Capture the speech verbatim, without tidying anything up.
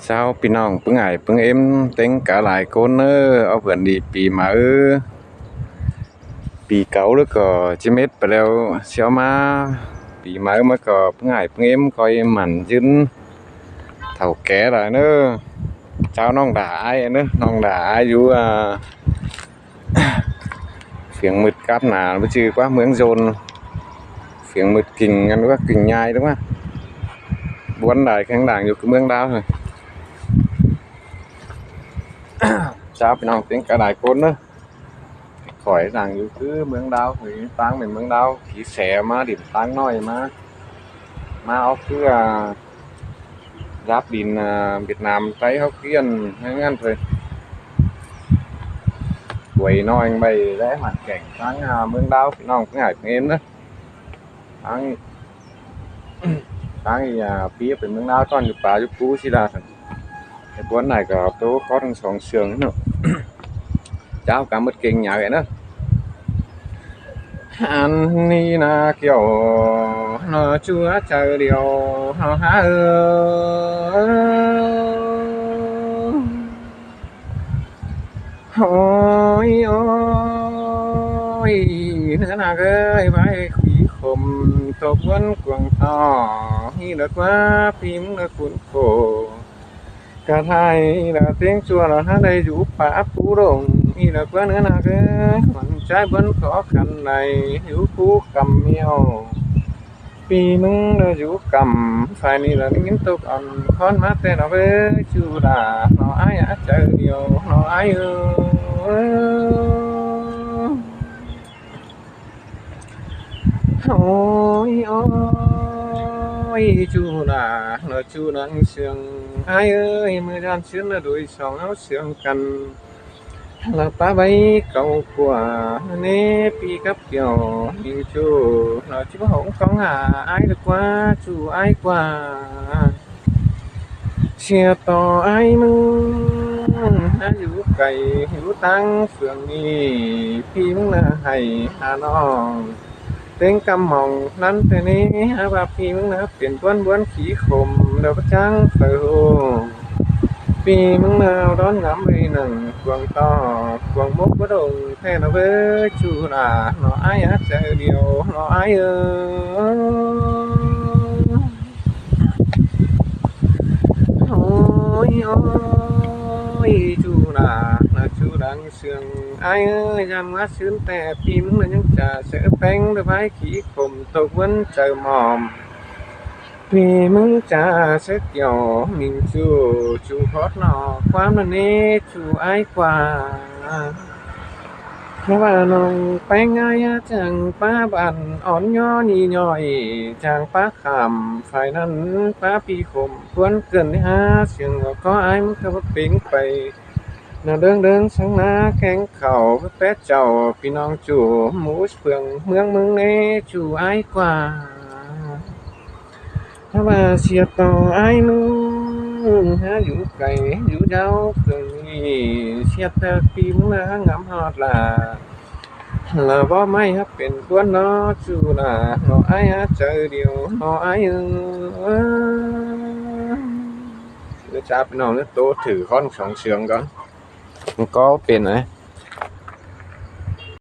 Chảu ꞌpi ꞌnọng ꞌpứng ải ꞌpứng ꞌếm ꞌtếng cá lai ꞌcốn ꞌnớ, ók bươn đi pi máư, pi cáu ꞌlứa ꞌcọ ꞌchí mết pay ꞌlẹo. Siêu ꞌmá pi máư ꞌmá ꞌcọ ꞌpứng ải ꞌpứng ꞌếm ꞌcoi mẳn dưn thảu ké lai ꞌnớ. Chảu ꞌnọng đa ải ꞌnớ, ꞌnọng đa ải dú, a, phiêng ꞌmựt cắp nả báu ꞌchư ꞌquá ꞌmướng Dôn, phiêng ꞌmựt king ꞌngắn ꞌquá king ꞌnhai ꞌlứa ꞌquá. Bón lai kheng đang dú ꞌcứ ꞌmướng Đao. Chảu ꞌpi ꞌnọng ꞌtếng cá lai ꞌcốn ꞌnớ. Khỏi đang dú ꞌcứ ꞌmướng Đao, ꞌtáng pên ꞌmướng Đao, ký xe ꞌmá đin ꞌtáng ꞌnọi ꞌmá, ꞌmá ók ꞌcứ, a, giáp đin, a, Việt Nam ꞌTáy ꞌháu ꞌkiến ꞌngắn thôi. Quay ꞌnọi ꞌvạy đé hoàn cảnh ꞌtáng, a, ꞌmướng Đao ꞌpi ꞌnọng ꞌpứng ải ꞌpứng ꞌếm ꞌnớ. ꞌTáng, ꞌtáng, a, ꞌpi pên ꞌmướng Đao ꞌtọn dú pa dú pú ꞌsịn ꞌla. Bón lai ꞌcọ tô khót song sương ꞌnớ. Chảu cá ꞌmựt king ꞌnhai ꞌnớ. Ăn ꞌnị ꞌna kiẻo ꞌnọ ꞌchua chaư điêu ꞌnọ hák ơ. Ôi, ôi, ꞌnớ ꞌna ơi, ꞌvái kí khôm tô ꞌquán cuông ꞌtọ, ꞌnị ꞌlạ ꞌquá ꞌpi ꞌmứng ꞌlạ cún khổ. Cá lai ꞌlạ ꞌtếng ꞌchua ꞌlạ hák đảy dú pá pú đông, ꞌnị ꞌlạ ꞌquá ꞌnớ ꞌna ơi, mẳn ꞌchái bón khó khăn đảy dú pú căm ꞌmẹo. ꞌPi ꞌmứng ꞌlạ dú căm, phải ꞌnị ꞌlạ ꞌnhính tốc ăn khón ꞌmá ꞌtẹ ꞌnọ ới, ꞌchu đa ꞌnọ ải á chaư điêu ꞌnọ ải ơ. Ôi, ôi, ôi, ꞌchu đa ꞌnọ ꞌchu đang sương ải ơi, ꞌmự dan sương ꞌnọ đuổi song ꞌháu sương căn. ꞌLạ ꞌpá ꞌvạy cáu ꞌquá ꞌnê ꞌpi cắp kiẻo ꞌnị ꞌchu ꞌnọ ꞌchu hỏng cóng hả ải ꞌlạ ꞌquá, ꞌchu ải ꞌquá. ꞌSịa ꞌto ải ꞌmứng hák dú cay dú ꞌtáng phường ꞌnị, ꞌpi ꞌmứng ꞌnạ hảy hả ꞌnọng ꞌtếng căm mỏng ꞌnặn ꞌtẹ ꞌnị, hák ꞌva ꞌpi ꞌmứng ꞌnạ pên bón bón kí khôm đa ꞌcháng phaư ꞌhụ. ꞌPi ꞌmứng ꞌnạ đón ngắm ꞌvạy nẳng cuông ꞌtọ, cuông mốc bá đông ꞌtẹ ꞌnọ ới, ꞌchu đa ꞌnọ ải á chaư điêu ꞌnọ ải ơ. Ôi, ôi, ôi, ꞌchu đa ꞌnọ ꞌchu đang sương ải ơi, ꞌdan ꞌmá sưn ꞌtẹ ꞌpi ꞌmứng ꞌnạ ꞌnhắng chả sớ ꞌpéng đa ꞌvái kí khôm tô ꞌquán chaư mỏm. ꞌPi ꞌmứng chả sớ kiẻo ꞌmịn ꞌchu, ꞌchu khót ꞌnọ ꞌquám ꞌnặn ꞌnê ꞌchu ải ꞌquá. Hák ꞌva ꞌnọng ꞌpéng ải á chắng ꞌpá bản ón ꞌnhó ꞌnị ꞌnọi, chắng ꞌpá khảm phải ꞌnặn ꞌpá ꞌpi khôm ꞌquán cơn há sương ꞌcọ ải ꞌmứng ꞌcọ báu pính pay. ꞌNọ đơng đơng sáng ná kheng khảu báu pét chảu ꞌpi ꞌnọng ꞌchu ꞌmú phường ꞌmướng ꞌmứng ꞌnê ꞌchu ải ꞌquá. Hák ꞌva ꞌsịa ꞌto ải ꞌmứng hák dú cay dú dáo phường ꞌnị, ꞌsịa ꞌtẹ ꞌpi ꞌmứng ꞌnạ hák ngắm ꞌhọt lả. ꞌLạ bók ꞌmạy hák pên ꞌquán ꞌnọ ꞌchu đa ꞌnọ ải á chaư điêu ꞌnọ ải ơ. ꞌNớ chảu ꞌpi ꞌnọng ꞌnớ tô thử khón song sương cón. ꞌCọ pên ải